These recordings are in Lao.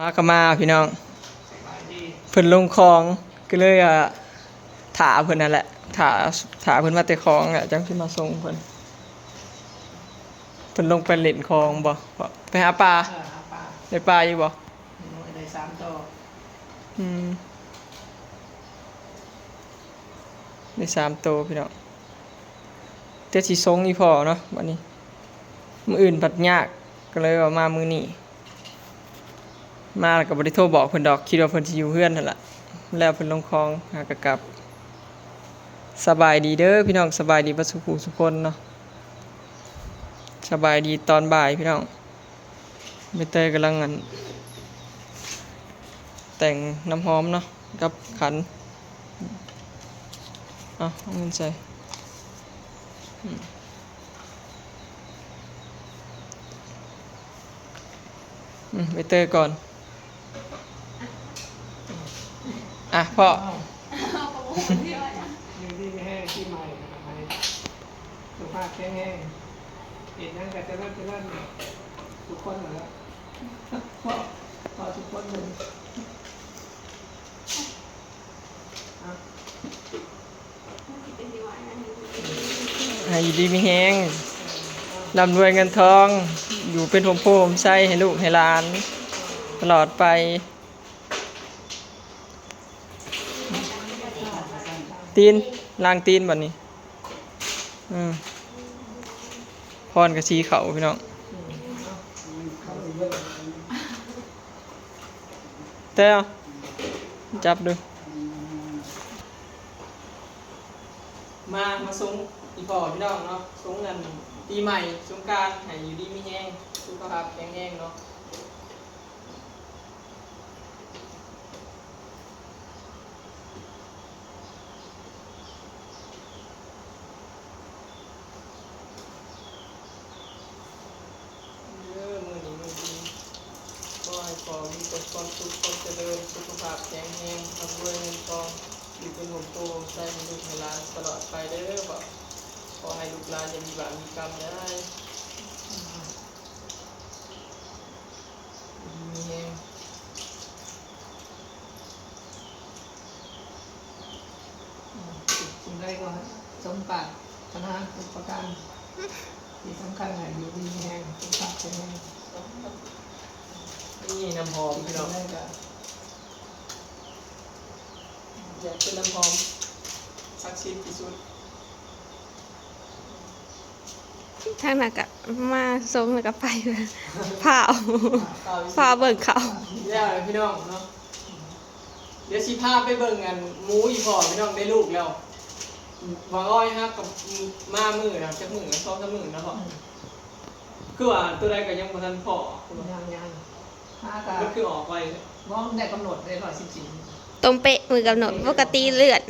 ມາກໍມາພີ່ນ້ອງ ເພິ່ນລົງຂອງ ກໍເລີຍ ອ່າ ຖ້າເພິ່ນນັ້ນແຫຼະ ຖ້າ ຖ້າເພິ່ນມາແຕ່ຂອງແຫຼະ ຈັ່ງຊິມາສົ່ງເພິ່ນ. ເພິ່ນລົງໄປຫຼິ້ນຂອງບໍ່? ໄປຫາປາ? ເອີ ຫາປາ. ໄດ້ປາຢູ່ບໍ່? ໂອ້ຍ ໄດ້ສາມໂຕ. ອືມ ໄດ້ສາມໂຕພີ່ນ້ອງ. ແຕ່ຊິສົ່ງອີ່ພໍ່ເນາະ ບັດນີ້ ມື້ອື່ນພັດຍາກ ກໍເລີຍວ່າມາມື້ນີ້. ມາແລ້ວກໍບໍ່ໄດ້ໂທບອກເພິ່ນດອກ ຄິດວ່າເພິ່ນຊິຢູ່ເຮືອນຫັ້ນລະ ແລ້ວເພິ່ນລົງຂອງ ຫາກໍກັບ. ສະບາຍດີເດີພີ່ນ້ອງ ສະບາຍດີເບິດສູ່ຜູ້ສູ່ຄົນເນາະ. ສະບາຍດີຕອນບ່າຍພີ່ນ້ອງ. ໃບເຕີຍກຳລັງ ອັນ ແຕ່ງນ້ຳຫອມເນາະ ກັບຂັນ. ເອົາ ເອົາເງິນໃສ່ ອືມ ອືມ ໃບເຕີຍກ່ອນ. ອ່ະ ພໍ່ ຢູ່ດີມີແຮງ ປີໃໝ່ໃຫ້ສຸຂະພາບແຂງແຮງ ເຮັດຫຍັງກໍຈະເລີນ ຈະເລີນທຸກຄົນຫັ້ນແຫຼະ ພໍ່ ພໍ່ທຸກຄົນເລີຍ. ໃຫ້ຢູ່ດີມີແຮງ ລ່ຳລວຍເງິນທອງ ຢູ່ເປັນຮົ່ມໂພຮົ່ມໄຊໃຫ້ລູກໃຫ້ຫຼານຕະຫຼອດໄປ. ຕີນ ລ້າງຕີນບັດນີ້. ເອີ ພອນກະສີເຂົ້າພີ່ນ້ອງ. ແຕ່ ຈັບດູ ມາ ມາສົ່ງອີ່ພໍ່ພີ່ນ້ອງເນາະ ສົ່ງອັນປີໃໝ່ສົງການ ໃຫ້ຢູ່ດີມີແຮງ ສຸຂະພາບແຂງແຮງເນາະ. ເດີ ມື້ນີ້ມື້ດີ ຂໍໃຫ້ພໍ່ມີແຕ່ຄວາມສຸກຄວາມຈະເລີນ ສຸຂະພາບແຂງແຮງ ລ່ຳລວຍເງິນທອງ ຢູ່ເປັນຮົ່ມໂພຮົ່ມໄຊໃຫ້ລູກໃຫ້ຫຼານຕະຫຼອດໄປເດີ. ຂໍໃຫ້ລູກຫຼານຢ່າມີບາບມີກຳເດີ. ດີມີແຮງ ສິ່ງໃດກໍສົມປາດຖະໜາທຸກປະການ ທີ່ສຳຄັນໃຫ້ຢູ່ດີມີແຮງ ສຸຂະພາບແຂງແຮງ. ນີ້ນ້ຳຫອມພີ່ນ້ອງ ຢາກເປັນນ້ຳຫອມສັກສິດທີ່ສຸດ. ທາງນັ້ນກະມາສົ່ງແລ້ວກະໄປ ຟ້າວ ຟ້າວເບິ່ງເຂົາ. ແລ້ວແຫຼະພີ່ນ້ອງເນາະ ດຽວຊິພາໄປເບິ່ງອັນໝູອີ່ພໍ່ພີ່ນ້ອງ ໄດ້ລູກແລ້ວ. ຫວັງອ້ອຍຮັກກັບມາມື້ນະ ຈັກມື້ນະ ສອງສາມມື້ນະພໍ່. ອືມ ຄືວ່າໂຕໃດກໍຍັງບໍ່ທັນພໍ້ ຍັງໆ ຫາກະ ມັນຄືອອກໄວແທ້. ບໍ່ ໄດ້ກຳນົດໄດ້ຮ້ອຍສິບສີ່ ຕົງເປະມື້ກຳນົດ ປົກກະຕິເລື່ອນ.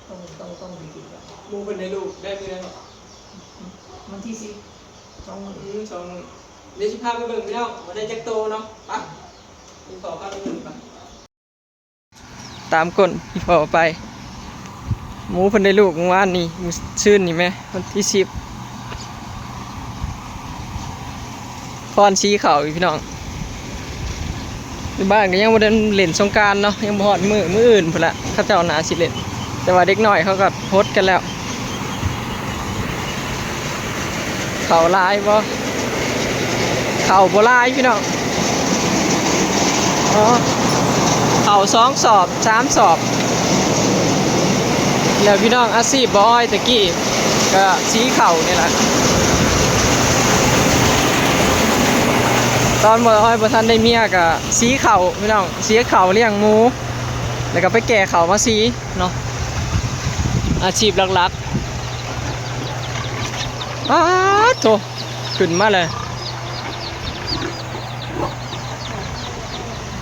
ຕ້ອງ ຕ້ອງ ຕ້ອງໄປກິນກ່ອນ. ໝູເພິ່ນໄດ້ລູກໄດ້ມື້ໃດເນາະ? ວັນທີສິບ ສອງມື້. ອືມ ສອງມື້. ດຽວຊິພາໄປເບິ່ງພີ່ນ້ອງວ່າໄດ້ຈັກໂຕເນາະ. ໄປ ອີ່ພໍ່ພາໄປເບິ່ງໄປ. ຕາມກົ້ນອີ່ພໍ່ໄປ. ໝູເພິ່ນໄດ້ລູກມື້ວານນີ້ ມື້ຊືນນີ້ແມ ວັນທີສິບ. ພອນສີເຂົ້າຢູ່ພີ່ນ້ອງ. ຢູ່ບ້ານກໍຍັງບໍ່ໄດ້ຫຼິ້ນສົງການເນາະ ຍັງບໍ່ຮອດມື້ ມື້ອື່ນພຸ້ນລະ ເຂົາເຈົ້າໜ້າຊິຫຼິ້ນ ແຕ່ວ່າເດັກນ້ອຍເຂົາກໍຫົດກັນແລ້ວ. ເຂົ້າຫຼາຍບໍ່? ເຂົ້າບໍ່ຫຼາຍພີ່ນ້ອງ. ເຂົ້າສອງສອບ ສາມສອບແລ້ວພີ່ນ້ອງ. ອາຊີບບໍ່ອ້ອຍຕະກີ້ກະສີເຂົ້ານີ້ລະ. ຕອນບໍ່ອ້ອຍບໍ່ທັນໄດ້ເມຍກະສີເຂົ້າພີ່ນ້ອງ ສີເຂົ້າລ້ຽງໝູ ແລ້ວກໍໄປແກ່ເຂົ້າມາສີເນາະ ອາຊີບຫຼັກໆ. ປາດໂທ້ ຂຶ້ນມາແລ້ວ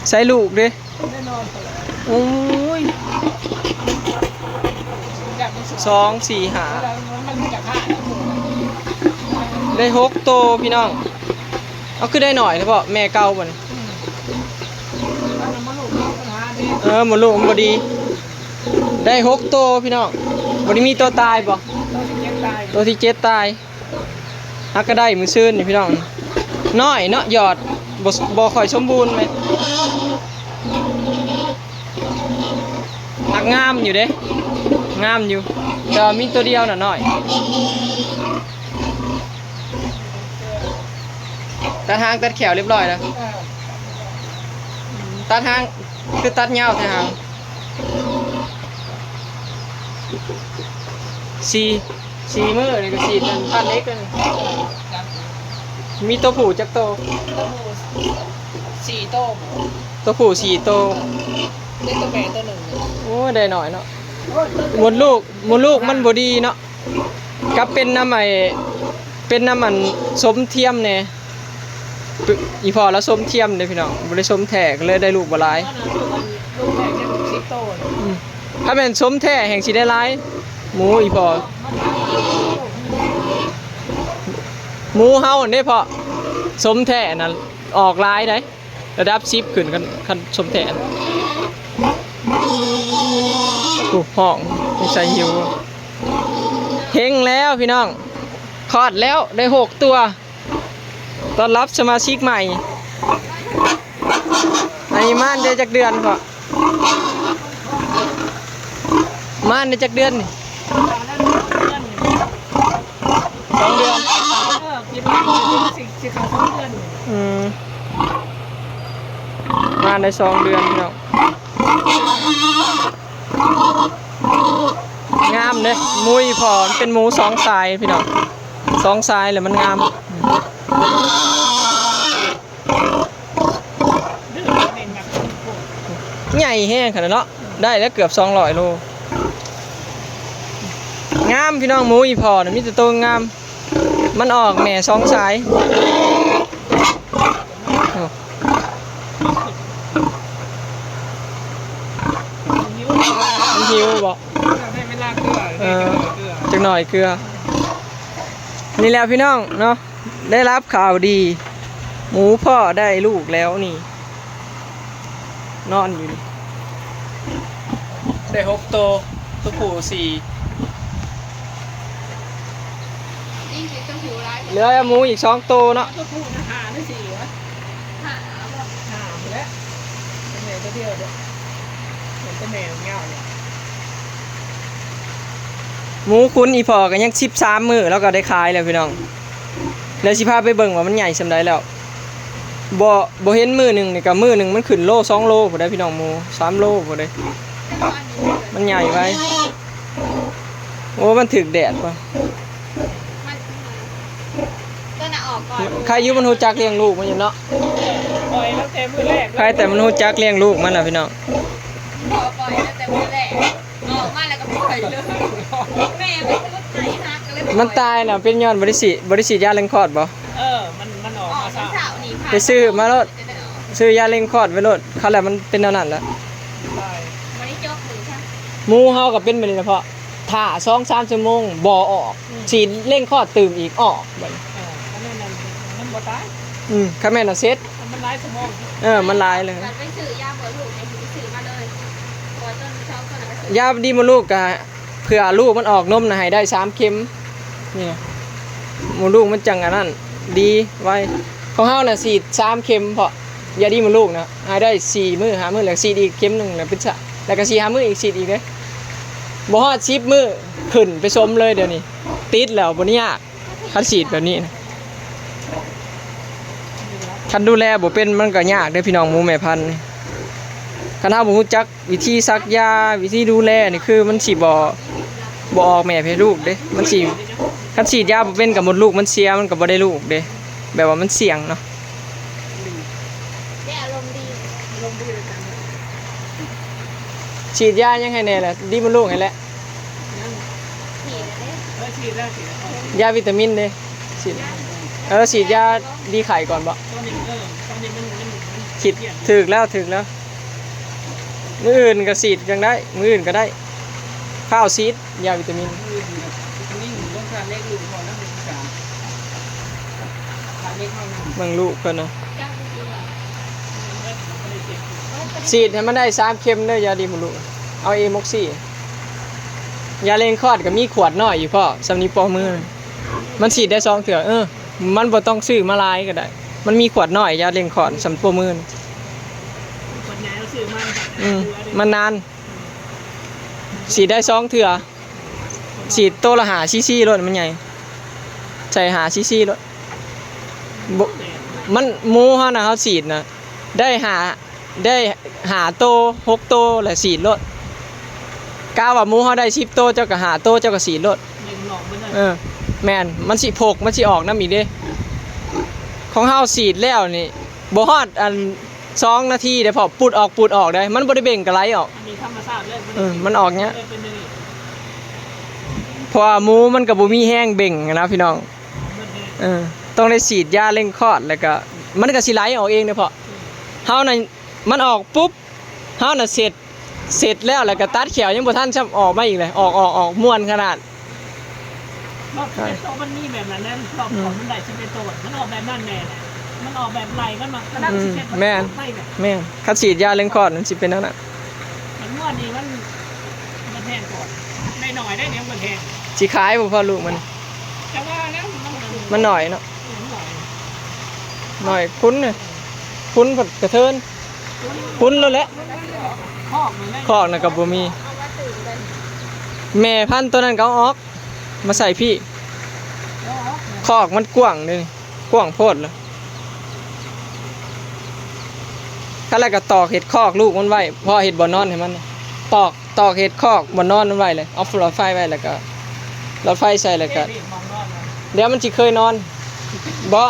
ໃສ່ລູກເດ້. ໂອ້ຍ ສອງ ສີ່ ຫ້າ ໄດ້ຫົກໂຕພີ່ນ້ອງ. ເອົາ ຄືໄດ້ໜ້ອຍແທ້ພໍ່ ແມ່ເກົ່າບໍ່ນີ້? ເອີ ໝົດລູກມັນບໍ່ດີ. ໄດ້ຫົກໂຕພີ່ນ້ອງ ບໍ່ໄດ້ມີໂຕຕາຍບໍ່? ໂຕທີເຈັດຕາຍ ຫາກະໄດ້ມື້ຊືນນີ້ພີ່ນ້ອງ. ນ້ອຍເນາະ ຍອດ ບໍ່ ບໍ່ຄ່ອຍສົມບູນແມ່ນ. ຮັກງາມຢູ່ເດ້ ງາມຢູ່ ແຕ່ວ່າມີຕົວດຽວນະນ້ອຍ. ຕັດຫາງຕັດແຂ້ວຮຽບຮ້ອຍແລ້ວ. ຕັດຫາງ ຄືຕັດຍາວແທ້ຫາງ. ສີ່ ສີ່ມື້ນີ້ກໍສີດອັນທາດເຫຼັກນັ້ນ. ມີຕົວຜູ້ຈັກໂຕ? ຕົວຜູ້ສີ່ໂຕ. ຕົວຜູ້ສີ່ໂຕ ໄດ້ຕົວແມ່ຕົວໜຶ່ງ. ໂອ້ຍ ໄດ້ໜ້ອຍເນາະ. ໂອ້ຍ ມົດລູກ ມົດລູກມັນບໍ່ດີເນາະ. ກັບເປັນນຳໄອ້ ເປັນນຳອັນສົມທຽມແດ່. ອີ່ພໍ່ລາວສົມທຽມເດ້ພີ່ນ້ອງ ບໍ່ໄດ້ສົມແທ້ ກໍເລີຍໄດ້ລູກບໍ່ຫຼາຍ. ອືມ ຖ້າແມ່ນສົມແທ້ແຮ່ງຊິໄດ້ຫຼາຍ ໝູອີ່ພໍ່. ໝູເຮົາເດ້ພໍ່ ສົມແທ້ນັ້ນອອກຫຼາຍໃດ໋ ລະດັບສິບຂຶ້ນ ຄັນ ຄັນສົມແທ້. ໂອ້ ຮ້ອງ ສົງໄສຫິວ. ເຮັງແລ້ວພີ່ນ້ອງ ຄອດແລ້ວ ໄດ້ຫົກຕົວ. ຕ້ອນຮັບສະມາຊິກໃໝ່. ອັນນີ້ມານໄດ້ຈັກເດືອນພໍ່? ມານໄດ້ຈັກເດືອນນີ້? ສອງເດືອນ. ເອີ ຄິດວ່າຊິ ຊິເຂົ້າສອງເດືອນ. ອືມ ມານໄດ້ສອງເດືອນພີ່ນ້ອງ. ງາມເດ້ ໝູອີ່ພໍ່ ມັນເປັນໝູສອງສາຍພີ່ນ້ອງ ສອງສາຍແລ້ວມັນງາມ. ໃຫຍ່ແຮງຂະໜາດເນາະ ໄດ້ແລ້ວເກືອບສອງຮ້ອຍໂລ. ງາມພີ່ນ້ອງ ໝູອີ່ພໍ່ນະ ມີແຕ່ໂຕງາມ. ມັນອອກແມ່ສອງສາຍ. ໂອ້ ມັນຫິວບໍ່? ເອີ ຈັກໜ້ອຍເກືອ. ນີ້ແຫຼະພີ່ນ້ອງເນາະ ໄດ້ຮັບຂ່າວດີ ໝູພໍ່ໄດ້ລູກແລ້ວນີ້. ນອນຢູ່ນີ້ ໄດ້ຫົກໂຕ ຕົວຜູ້ສີ່ ນີ້ຊິຕົວຜູ້ຫຼາຍ ເຫຼືອໝູອີກສອງໂຕເນາະ. ຕົວຜູ້ນະ ຫ້າຫຼືສີ່ວະ? ຫ້າ ຫ້າພຸ້ນແຫຼະ ແມ່ຕົວດຽວເດ້ ແມ່ນແຕ່ແມ່ຍາວນີ້. ໝູຂຸນອີ່ພໍ່ກໍຍັງສິບສາມມື້ ລາວກໍໄດ້ຂາຍແລ້ວພີ່ນ້ອງ. ດຽວຊິພາໄປເບິ່ງວ່າມັນໃຫຍ່ສ່ຳໃດແລ້ວ. ບໍ່ ບໍ່ເຫັນມື້ໜຶ່ງນີ້ກໍມື້ໜຶ່ງມັນຂຶ້ນໂລສອງໂລພຸ້ນເດ້ພີ່ນ້ອງ ໝູສາມໂລພຸ້ນເດ້. ມັນໃຫຍ່ໄວ. ໂອ້ ມັນຖືກແດດບໍ່? ມັນ ຕົວໜ້າອອກກ່ອນ ໃຄຢູ່ມັນຮູ້ຈັກລ້ຽງລູກມັນຢູ່ເນາະ. ປ່ອຍຕັ້ງແຕ່ມື້ແລກ ໃຄແຕ່ມັນຮູ້ຈັກລ້ຽງລູກມັນນະພີ່ນ້ອງ. ບໍ່ ປ່ອຍຕັ້ງແຕ່ມື້ແລກ. ອອກມາແລ້ວກໍປ່ອຍເລີຍ ແມ່ມັນກໍຫຼຸດໄຫຮັກເລີຍ. ມັນຕາຍນະ ເປັນຍ້ອນບໍ່ໄດ້ສີດ ບໍ່ໄດ້ສີດຢາເລັ່ງຄອດບໍ່? ເອີ ມັນ ມັນອອກ ອອກມາເຊົ້າ ເຊົ້ານີ້ ໄປຊື້ມາໂລດ ຊື້ຢາເລັ່ງຄອດໄວ້ໂລດ ຄັນແລ້ວມັນເປັນແນວນັ້ນແຫຼະ. ບໍ່ໄດ້ຈົກມືຊະ ໝູເຮົາກໍເປັນແບບນີ້ນະເພາະ ຖ້າສອງສາມຊົ່ວໂມງບໍ່ອອກ ອືມ ສີດເລັ່ງຄອດຕື່ມອີກ ອອກບັດນີ້. ເອີ ຄັນແມ່ນນັ້ນມັນບໍ່ຕາຍ. ອືມ ຄັນແມ່ນນັ້ນເສັດ ມັນຫຼາຍຊົ່ວໂມງ. ເອີ ມັນຫຼາຍເລີຍ. ບັດໄປຊື້ຢາເບື່ອລູກນີ້ ຊິໄປຊື້ມາເລີຍ ເພາະວ່າຕົວນີ້ສອງຕົວນັ້ນກໍຊື້ ຢາດີມົດລູກກະ ເພື່ອລູກມັນອອກນົມນະ ໃຫ້ໄດ້ສາມເຂັມ. ນີ້ນະ ມົດລູກມັນຈັ່ງອັນນັ້ນ ດີໄວ. ຂອງເຮົານະສີດສາມເຂັມ ເພາະຢາດີມົດລູກນະ ໃຫ້ໄດ້ສີ່ມື້ ຫ້າມື້ ແລ້ວກໍສີດອີກເຂັມໜຶ່ງ ແລ້ວເປັນສະ ແລ້ວກໍສີ່ຫ້າມື້ອີກ ສີດອີກເດ້. ບໍ່ຮອດສິບມື້ ຂຶ້ນໄປຊົມເລີຍດຽວນີ້ ຕິດແລ້ວ ບໍ່ໄດ້ຍາກ. ຄັນສີດແບບນີ້ນະ ຄັນດູແລບໍ່ເປັນມັນກໍຍາກເດ້ພີ່ນ້ອງ ໝູແມ່ພັນນີ້. ຄັນເຮົາບໍ່ຮູ້ຈັກວິທີສັກຢາ ວິທີດູແລນີ້ ຄືມັນຊິບໍ່ ບໍ່ອອກແມ່ໃຫ້ລູກເດ້. ມັນຊິ ຄັນສີດຢາບໍ່ເປັນກໍມົດລູກມັນເສຍ ມັນກໍບໍ່ໄດ້ລູກເດ້ ແບບວ່າມັນສ່ຽງເນາະ. ສີດຢາຫຍັງໃຫ້ແດ່ລະ? ດີມົດລູກໃຫ້ແຫຼະ. ຢາວິຕາມິນເດ້ ສີດ ເອີ ສີດຢາດີໄຂ້ກ່ອນບໍ? ຄິດຖືກແລ້ວ ຖືກແລ້ວ. ມື້ອື່ນກໍສີດຍັງໄດ້ ມື້ອື່ນກໍໄດ້. ຟ້າວສີດຢາວິຕາມິນ. ເບິ່ງລູກເພິ່ນນະ ສີດໃຫ້ມັນໄດ້ສາມເຂັມເດີ ຢາດີມົດລູກ. ເອົາເອມົກຊີ ຢາເລັ່ງຄອດກໍມີຂວດນ້ອຍຢູ່ພໍ່ ສ່ຳນິ້ວປໍມື. ມັນສີດໄດ້ສອງເທື່ອ ເອີ ມັນບໍ່ຕ້ອງຊື້ມາຫຼາຍກໍໄດ້. ມັນມີຂວດນ້ອຍ ຢາເລັ່ງຄອດ ສ່ຳໂປ້ມືນ ຂວດໃຫຍ່ເຮົາຊື້ມາ ອືມ ມັນນານ ສີດໄດ້ສອງເທື່ອ ສີດໂຕລະຫ້າຊີຊີໂລດ ມັນໃຫຍ່ ໃສ່ຫ້າຊີຊີໂລດ ບໍ່ ມັນ ໝູເຮົານະ ເຮົາສີດນະ ໄດ້ຫ້າ ໄດ້ຫ້າໂຕ ຫົກໂຕ ແລ້ວສີດໂລດ ກະວ່າໝູເຮົາໄດ້ສິບໂຕ ເຈົ້າກະຫ້າໂຕ ເຈົ້າກະສີດໂລດ ເອີ ແມ່ນ ມັນຊິພົກ ມັນຊິອອກນຳອີກເດ້ ຂອງເຮົາສີດແລ້ວນີ້ ບໍ່ຮອດອັນສອງນາທີເດ້ພໍ່ ປຸດອອກ ປຸດອອກເດ້ ມັນບໍ່ໄດ້ເບັ່ງກະໄຫຼອອກ ອັນນີ້ທຳມະຊາດເລີຍ ເອີ ມັນອອກຫຍັງ ເພາະວ່າໝູມັນກະບໍ່ມີແຮງເບັ່ງນະພີ່ນ້ອງ ເອີ ຕ້ອງໄດ້ສີດຢາເລັ່ງຄອດ ແລ້ວກະມັນກະຊິໄຫຼອອກເອງເດ້ພໍ່ ເຮົານະ ມັນອອກປຸບ ເຮົານະເສັດ ເສັດແລ້ວ ແລ້ວກະຕັດແຂ້ວ ຍັງບໍ່ທັນຊ້ຳອອກມາອີກເລີຍ ອອກ ອອກ ອອກ ມ່ວນຂະໜາດ ຮອບສິບເອັດໂຕ ມັນມີແບບນັ້ນແຫຼະ ຮອບ ອືມ ຂອງມັນໄດ້ສິບເອັດໂຕ ມັນອອກແບບນັ້ນແນ່ ມັນອອກແບບໄລ່ ມັນມາ ອືມ ສິບເອັດ ແມ່ນ ໄລ່ແບບ ແມ່ນ ຄັນສີດຢາເລັ່ງຄອດມັນຊິເປັນແນວນັ້ນ ມັນມ່ວນນີ້ ມັນ ມັນແພງກ່ອນ ໄດ້ໜ້ອຍໄດ້ ຍັງບໍ່ແພງ ຊິຂາຍບໍ່ພໍ່ລູກມັນ ແຕ່ວ່ານະ ມັນ ມັນໜ້ອຍເນາະ ເອີ ມັນໜ້ອຍ ໜ້ອຍ ຄຸນນະ ຄຸນພັດກະເທີນ ຄຸນໂລດແຫຼະ ຄອກນະກະບໍ່ມີ ແມ່ພັນໂຕນັ້ນກະເອົາອອກ ມາໃສ່ພີ້ ຄອກມັນກວ້າງເດ້ ກວ້າງໂພດລະ ຄັນແລ້ວກະຕອກເຮັດຄອກລູກມັນໄວ້ ພໍເຮັດບ່ອນນອນໃຫ້ມັນ ຕອກ ຕອກເຮັດຄອກບ່ອນນອນມັນໄວ້ເລີຍ ເອົາຫຼອດໄຟໄວ້ ແລ້ວກະ ຫຼອດໄຟໃສ່ ແລ້ວກະ ດຽວມັນຊິເຄີຍນອນ ບໍ່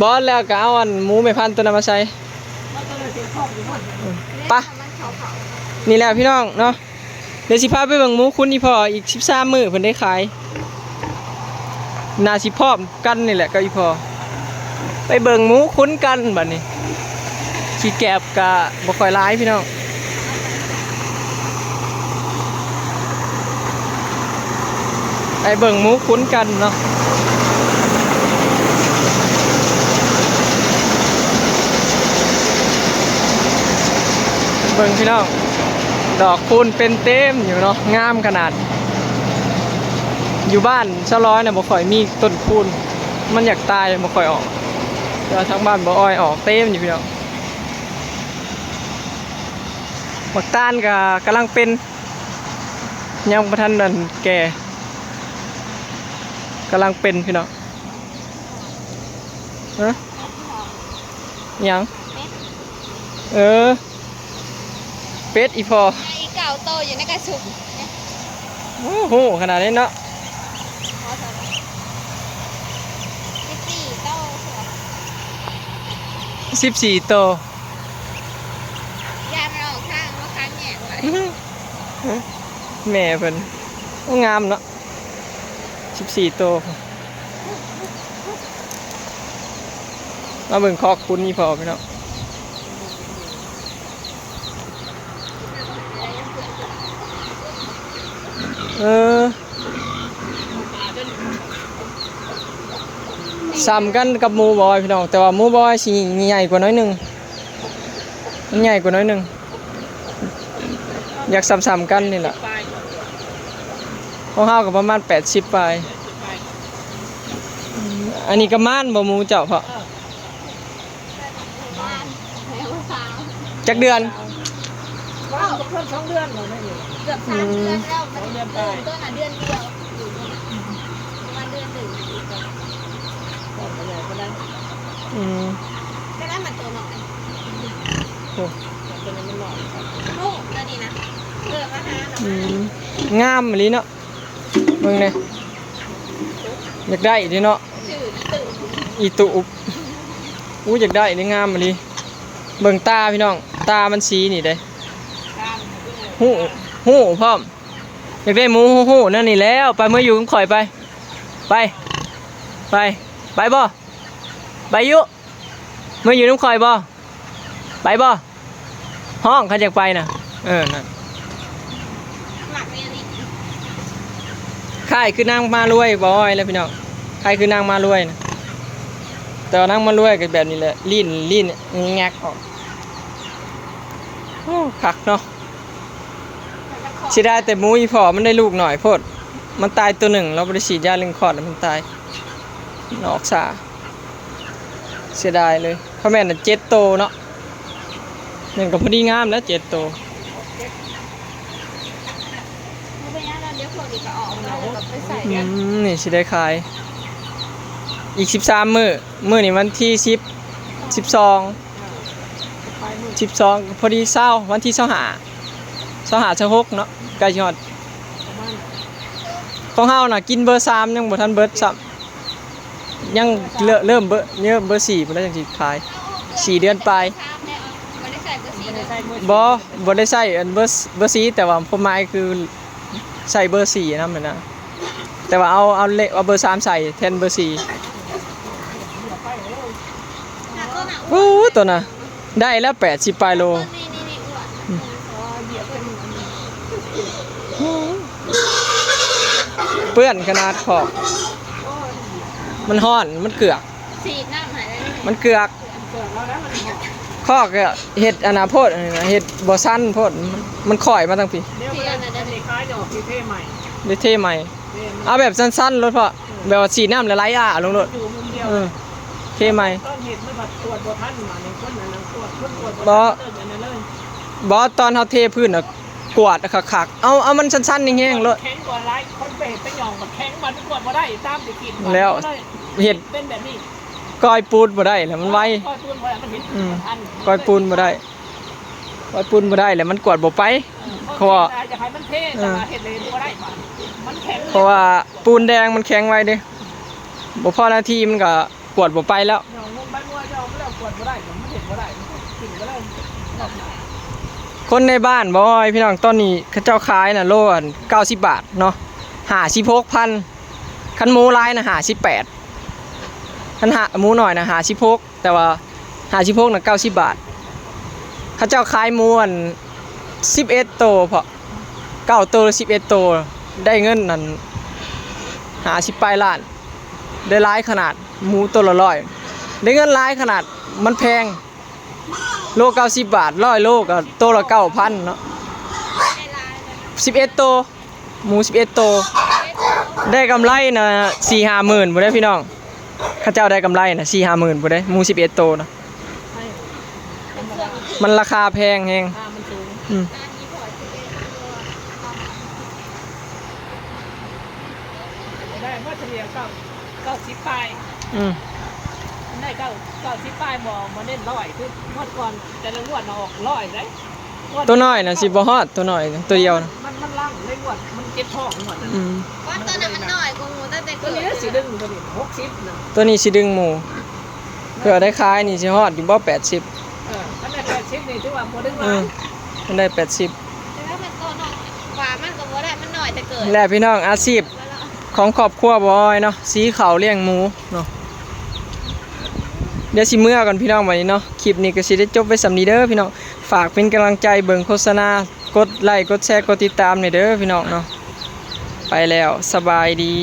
ບໍ່ ແລ້ວກະເອົາອັນໝູແມ່ພັນໂຕນັ້ນມາໃສ່ ໄປ ນີ້ແຫຼະພີ່ນ້ອງເນາະ ດຽວຊິພາໄປເບິ່ງໝູຄຸນອີ່ພໍ່ອີກສິບສາມມື້ເພິ່ນໄດ້ຂາຍ ໜ້າຊິພ້ອມກັນນີ້ແຫຼະກັບອີ່ພໍ່ ໄປເບິ່ງໝູຄຸນກັນບາດນີ້ ຂີ້ແກບກະບໍ່ຄ່ອຍຫຼາຍພີ່ນ້ອງ ໄປເບິ່ງໝູຂຸນກັນເນາະ ເບິ່ງພີ່ນ້ອງ ດອກຄູນເປັນເຕັມຢູ່ເນາະ ງາມຂະໜາດ ຢູ່ບ້ານຊາວລອຍນະບໍ່ຄ່ອຍມີຕົ້ນຄູນ ມັນຢາກຕາຍບໍ່ຄ່ອຍອອກ ແຕ່ວ່າທາງບ້ານບໍ່ອ້ອຍອອກເຕັມຢູ່ພີ່ນ້ອງ ໝາກຕານກະກຳລັງເປັນ ຍັງບໍ່ທັນອັນແກ່ ກຳລັງເປັນພີ່ນ້ອງ ຮະ ຫຍັງ ເອີ ເປັດອີ່ພໍ່ ໃຫຍ່ເກົ້າໂຕຢູ່ໃນກະສຸກ ໂອ້ໂຫ ຂະໜາດນີ້ເນາະ ສິບສີ່ໂຕ ສິບສີ່ໂຕ ຢ້ານມັນອອກທາງ ມາຂັງແຍກໄວ້ ແມ່ເພິ່ນ ໂອ້ ງາມເນາະ ສິບສີ່ໂຕ ມາເບິ່ງຄອກຄຸນອີ່ພໍ່ພີ່ນ້ອງ ເອີ ສ່ຳກັນກັບໝູບ່າວອ້ອຍພີ່ນ້ອງ ແຕ່ວ່າໝູບ່າວອ້ອຍຊິໃຫຍ່ກວ່າໜ້ອຍໜຶ່ງ ມັນໃຫຍ່ກວ່າໜ້ອຍໜຶ່ງ ຢາກສ່ຳໆກັນນີ້ລະ ຂອງເຮົາກະປະມານແປດສິບປາຍ ອັນນີ້ກະມານບໍ່ໝູເຈົ້າເພາະ ຈັກເດືອນ? ເກືອບສາມເດືອນແລ້ວ ມັນເລີ່ມຕົ້ນນະເດືອນດຽວ ຢູ່ນີ້ນະ ປະມານເດືອນໜຶ່ງ ອືມ ແຕ່ວ່າມັນໂຕນ້ອຍ ໂອ້ ໂຕນີ້ມັນນ້ອຍ ໂຕນີ້ນະ ເອີ ມາຫາ ອືມ ງາມອີ່ຫຼີເນາະ ເບິ່ງແດ່ ຢາກໄດ້ເດ້ເນາະ ຊື່ອີຕູບ ອີຕູບ ອູ້ ຢາກໄດ້ເດ້ ງາມອີ່ຫຼີ ເບິ່ງຕາພີ່ນ້ອງ ຕາມັນສີນີ້ເດ້ ຮູ້ ຮູ້ພ້ອມ ຢາກໄດ້ໝູຮູ້ໆ ແນວນີ້ແລ້ວ ໄປເມືອຢູ່ນຳຂ້ອຍໄປ ໄປ ໄປ ໄປບໍ່ ໄປຢູ່ ເມືອຢູ່ນຳຂ້ອຍບໍ່ ໄປບໍ່ ຮ້ອງ ຄັນຢາກໄປນະ ເອີ ນັ້ນ ມັກແນວນີ້ ຄ້າຍຄືນາງມາລວຍ ບໍ່ອ້ອຍແລ້ວພີ່ນ້ອງ ຄ້າຍຄືນາງມາລວຍນະ ແຕ່ວ່ານາງມາລວຍກະແບບນີ້ແຫຼະ ລີ້ນ ລີ້ນແງກອອກ ໂອ້ ຄັກເນາະ ເສຍດາຍແຕ່ໝູອີ່ພໍ່ມັນໄດ້ລູກໜ້ອຍໂພດ ມັນຕາຍໂຕໜຶ່ງ ລາວບໍ່ໄດ້ສີດຢາເລັ່ງຄອດ ມັນຕາຍ ມັນອອກຊ້າ. ເສຍດາຍເລີຍ. ຂ້ອຍແມ່ນເຈັດໂຕເນາະ, ແມ່ນກໍພໍດີງາມແລ້ວ ເຈັດໂຕ. ອືມ ນີ້ຊິໄດ້ຂາຍອີກສິບສາມມື້. ມື້ນີ້ວັນທີສິບ ສິບສອງ ສິບສອງ ກໍພໍດີຊາວ ວັນທີຊາວຫ້າ ຊາວຫ້າ ຊາວຫົກເນາະ, ໃກ້ຊິຮອດ. ຂອງເຮົານະກິນເບີສາມຍັງບໍ່ທັນເບິດຊ້ຳ, ຍັງເລີ່ມ ເລີ່ມເບີ ເລີ່ມເບີສີ່ພຸ້ນແຫຼະ ຈັ່ງຊິຂາຍ ສີ່ເດືອນປາຍ. ບໍ່ ບໍ່ໄດ້ໃຊ້ອັນເບີ ເບີສີ່ ແຕ່ວ່າຄວາມໝາຍຄືໃຊ້ເບີສີ່ນຳຫັ້ນນະ, ແຕ່ວ່າເອົາ ເອົາເລກ ເອົາເບີສາມໃສ່ແທນເບີສີ່. ໂອ້ ໂຕນະ ໄດ້ແລ້ວແປດສິບປາຍໂລ. ເປື້ອນຂະໜາດ ຄອກມັນຮ້ອນ ມັນເກືອກ ສີດນ້ຳໃຫ້ເລີຍ ມັນເກືອກ. ຄອກກໍເຮັດອັນນະໂພດ ເຮັດບໍ່ຊັ້ນໂພດ ມັນຂ້ອຍມາທາງພີ້. ເດ ເດ ເດ ໄດ້ເທໃໝ່ ເອົາແບບສັ້ນໆໂລດ ເພາະແບບວ່າສີດນ້ຳແລ້ວໄຫຼອ້າລົງໂລດ. ເອີ ເທໃໝ່. ຕອນເຮັດມັນກວດບໍ່ທັນ ບາດນີ້ຄົນອັນນັ້ນກວດ ຄົນກວດບໍ່ທັນ ບໍ່ ເອີ້ນອັນນັ້ນເລີຍ. ບໍ່ ຕອນເຮົາເທພື້ນນະ ກວດຄັກໆ ເອົາ ເອົາມັນສັ້ນໆແຮງໆໂລດ. ແຂງກວ່າຫຼາຍ ຄົນໄປເຮັດໄປຫຍ້ອງບັດແຂງ ມັນກວດບໍ່ໄດ້ ຕາມທີ່ຄິດ ແລ້ວເຮັດເປັນແບບນີ້ ກ້ອຍປູນບໍ່ໄດ້ແລ້ວ ມັນໄວ. ກ້ອຍປູນບໍ່ໄດ້ ມັນເຮັດ ອືມ ບໍ່ທັນ ກ້ອຍປູນບໍ່ໄດ້ ກ້ອຍປູນບໍ່ໄດ້ແລ້ວ ມັນກວດບໍ່ໄປ. ເອີ ເພາະວ່າ ຢາກໃຫ້ມັນເທ ເອີ ແຕ່ວ່າເຮັດເລີຍບໍ່ໄດ້ບາດ ມັນແຂງ. ເພາະວ່າປູນແດງມັນແຂງໄວເດ້ ບໍ່ພໍນາທີມັນກໍ ກວດບໍ່ໄປແລ້ວ. ຄົນໃນບ້ານບໍ່ ພີ່ນ້ອງ ຕອນນີ້ເຂົາເຈົ້າຂາຍນະ ໂລອັນເກົ້າສິບບາດເນາະ ຫ້າສິບຫົກພັນ. ຄັນໝູຫຼາຍນະ ຫ້າສິບແປດ ຄັນຫາ ໝູໜ້ອຍນະ ຫ້າສິບຫົກ ແຕ່ວ່າ ຫ້າສິບຫົກນະ ເກົ້າສິບບາດ. ເຂົາເຈົ້າຂາຍໝູອັນສິບເອັດໂຕ ເພາະເກົ້າໂຕ ສິບເອັດໂຕ ໄດ້ເງິນນັ້ນ ຫ້າສິບປາຍລ້ານ. ໄດ້ຫຼາຍຂະໜາດ ໝູໂຕລະຮ້ອຍ ໄດ້ເງິນຫຼາຍຂະໜາດ. ມັນແພງ ໂລເກົ້າສິບບາດ ຮ້ອຍໂລກໍໂຕລະເກົ້າພັນເນາະ ສິບເອັດໂຕ ໝູສິບເອັດໂຕ ໄດ້ກຳໄລນະສີ່ຫ້າໝື່ນພຸ້ນເດ້ພີ່ນ້ອງ. ເຂົາເຈົ້າໄດ້ກຳໄລນະສີ່ຫ້າໝື່ນພຸ້ນເດ້ ໝູສິບເອັດໂຕນະ. ມັນລາຄາແພງແຮງ ອືມ. ໄດ້ມາສະເລ່ຍເກົ້າ ເກົ້າສິບປາຍ ອືມ ໄດ້ເກົ້າ ເກົ້າສິບປາຍ ບໍ່ ບໍ່ເນັ້ນຮ້ອຍ ຄືງວດກ່ອນ ແຕ່ລະງວດນະອອກຮ້ອຍເດ້. ໂຕນ້ອຍນະຊິບໍ່ຮອດ ໂຕນ້ອຍ ໂຕດຽວນະ ມັນ ມັນລັງໃນງວດ ມັນເຈັບທ້ອງງວດນັ້ນ ອືມ. ວ່າໂຕນັ້ນມັນນ້ອຍກວ່າໝູຕັ້ງແຕ່ເກີດ ໂຕນີ້ຊິດຶງ ໂຕນີ້ຫົກສິບນະ ໂຕນີ້ຊິດຶງໝູ ເພື່ອໄດ້ຂາຍນີ້ຊິຮອດຢູ່ບໍ່ ແປດສິບ? ເອີ ຄັນໄດ້ແປດສິບນີ້ຖືວ່າບໍ່ດຶງຫຼາຍ ອືມ ຄັນໄດ້ແປດສິບ ແຕ່ວ່າມັນໂຕນ້ອຍ ວ່າມັນກໍບໍ່ໄດ້ ມັນນ້ອຍແຕ່ເກີດ. ແລະພີ່ນ້ອງ ອາຊີບຂອງຄອບຄົວບໍ່ອອຍເນາະ ສີເຂົ້າລ້ຽງໝູເນາະ. ດຽວຊິເມືອກ່ອນພີ່ນ້ອງ ບັດນີ້ເນາະ ຄລິບນີ້ກໍຊິໄດ້ຈົບໄວ້ສ່ຳນີ້ເດີພີ່ນ້ອງ. ຝາກເປັນກຳລັງໃຈເບິ່ງໂຄສະນາ ກົດໄລ ກົດແຊ ກົດຕິດຕາມແດ່ເດີພີ່ນ້ອງເນາະ. ໄປແລ້ວ ສະບາຍດີ.